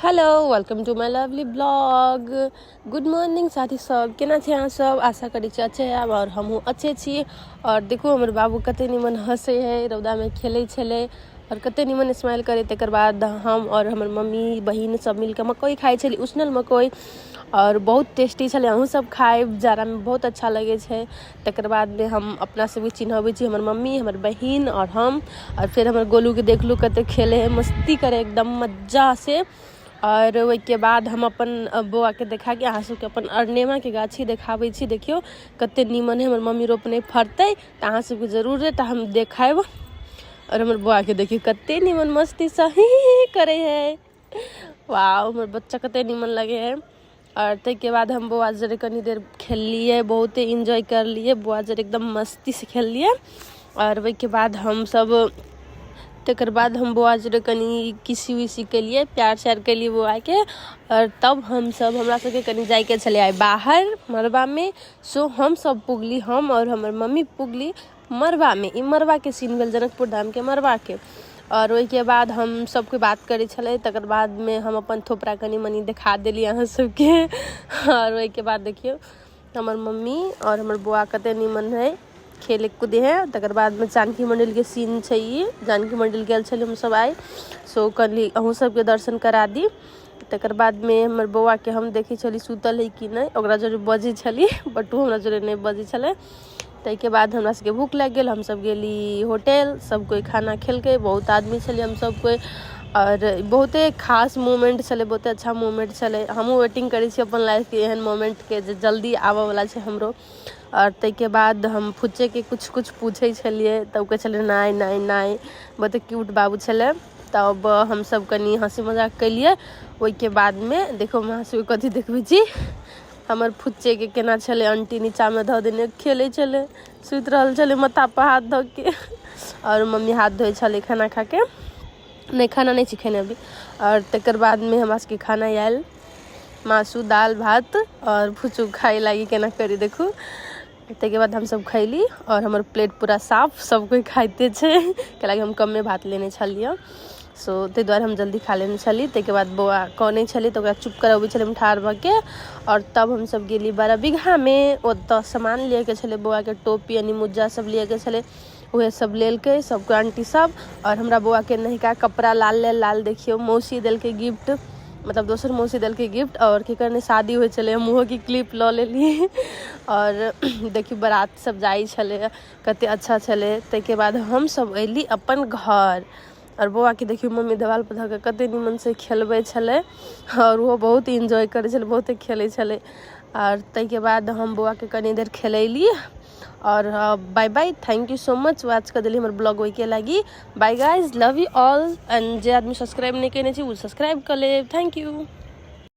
Hello welcome to my lovely blog. Good morning साथी सब, केना छी अहाँ सब? आशा करै छी अच्छे आयब और हमहूँ अच्छे छी। और देखू हमर बाबू कते निमन हँसै है, रौदामे खेलै छलै और कते निमन स्माइल करै। तकर बाद हम और हमर मम्मी बहिन सब मिलके मकइ खाइ छली, उसनल मकइ, और बहुत टेस्टी छलै। अहूँ सब खायब, जाड़ामे बहुत अच्छा लगै छै। तकर बादमे हम अपना सबके चिन्हबै छी, हमर मम्मी, हमर बहिन और हम। और फेर हमर गोलूके देखलू कते खेलै है, मस्ती करै एकदम मजासँ। और ओहिके बाद हम अपन बौआके देखाके अहाँ सबके अपन अरनेमाके गाछी देखाबै छी। देखियौ कते नीमन है, हमर मम्मी रोपने, फड़तै तऽ अहाँ सबके जरूर तऽ हम देखायब। और हमर बौआके देखियौ कते नीमन मस्तीसँ ही ही करै है। वाह, हमर बच्चा कते नीमन लगे है। और ताहिके बाद हम बौआ जरे कनी देर खेललियै, बहुते इन्जॉय करलियै, बौआ जरे एकदम मस्तीसँ खेललियै। और ओहिके बाद हमसब तकर बाद हम बौआ जरे कनी किसी उसी केलियै, प्यार स्यार केलियै बौआके। आओर तब हमसब हमरा सबके कनी जाइके छलै आइ बाहर मड़बामे। सो हमसब पुगली, हम आओर हमर मम्मी पुगली मड़बामे। ई मड़बाके सीन भेल, जनकपुर धामके मड़बाके। आओर ओहिके बाद हम सबके बात करै छलै। तकर बादमे हम अपन थोपड़ा कनी मनी देखा देली अहाँ सबके। आओर ओहिके बाद देखियौ हमर मम्मी आओर हमर बौआ कते नीमन है, खेले कूदे है। तकर बादमे जानकी मण्डलके सीन छै, ई जानकी मण्डल गेल छली हमसब आइ। सो कहली अहूँ सबके दर्शन करा दी। तकर बादमे हमर बौआके हम देखै छली सुतल है कि नहि, ओकरा जरे बजै छली, बट ओ हमरा जरे नहि बजै छलै। ताहिके बाद हमरा सबके भूख लागि गेल, हमसब गेली होटल, सब कोइ खाना खेलकै, बहुत आदमी छलियै हमसब कोइ। आओर बहुते खास मोमेंट छलै, बहुते अच्छा मोमेंट छलै। हमहूँ वेटिंग करै छी अपन लाइफके एहन मोमेंटके जे जल्दी आबऽवला छै हमरो। आओर ताहिके बाद हम फुच्चेके किछु किछु पूछै छलियै तऽ ओ कहै छलै नहि नहि नहि। बहुते क्यूट बाबू छलै। तब हमसब कनि हँसी मजाक केलियै। ओहिके बादमे देखू हम अहाँ सबके कथी देखबै छी, हमर फुच्चेके केना छलै आंटी नीचाँमे धऽ देने, खेलै छलै, सुति रहल छलै माथापर हाथ धऽ के। आओर मम्मी हाथ धोइ छलै खाना खाके, नहि खाना नहि छी खेने अभी। आओर तकर बादमे हमरा सबके खाना आयल मासु दालि भात, आओर फुच्चू खाइ लागी केना करी देखू। ताहिके बाद हमसब खैली आओर हमर प्लेट पूरा साफ, सब कोइ खाइते छै, कैलाकि हम कमे भात लेने छलियै। सो ताहि दुआरे हम जल्दी खा लेने छली। ताहिके बाद बौआ कनै छलै तऽ ओकरा चुप करबै छलै हम ठाढ़ भऽ के। आओर तब हमसब गेली बड़ा बीघामे, ओतऽ सामान लियऽके छलै, बौआके टोपी यानि मोजा सब लियऽके छलै, उएह सब लेलकै सबके आंटी सब। आओर हमरा बौआके नयका कपड़ा लाल लाल देखियौ मौसी देलकै गिफ्ट, मतलब दोसर मौसी देलकै गिफ्ट। आओर की करने शादी होइ छलै, हम ओहोके क्लिप लऽ लेलियै। आओर देखियौ बारात सब जाइ छलै, कते अच्छा छलै। ताहिके बाद हमसब अयली अपन घर। आओर बौआके देखियौ मम्मी देवालपर धऽ कऽ कते निमनसँ खेलबै छलै, आओर ओहो बहुत इन्जॉय करै छलै, बहुते खेलै छलै। आओर ताहिके बाद हम बौआके कनि देर खेलैली। आओर bye bye, thank you so much watch कऽ देली हमर ब्लॉग ओहिके लागि। Bye guys, love you all. And जे आदमी सब्सक्राइब नहि कयने छी ओ सब्सक्राइब कऽ लेब। Thank you.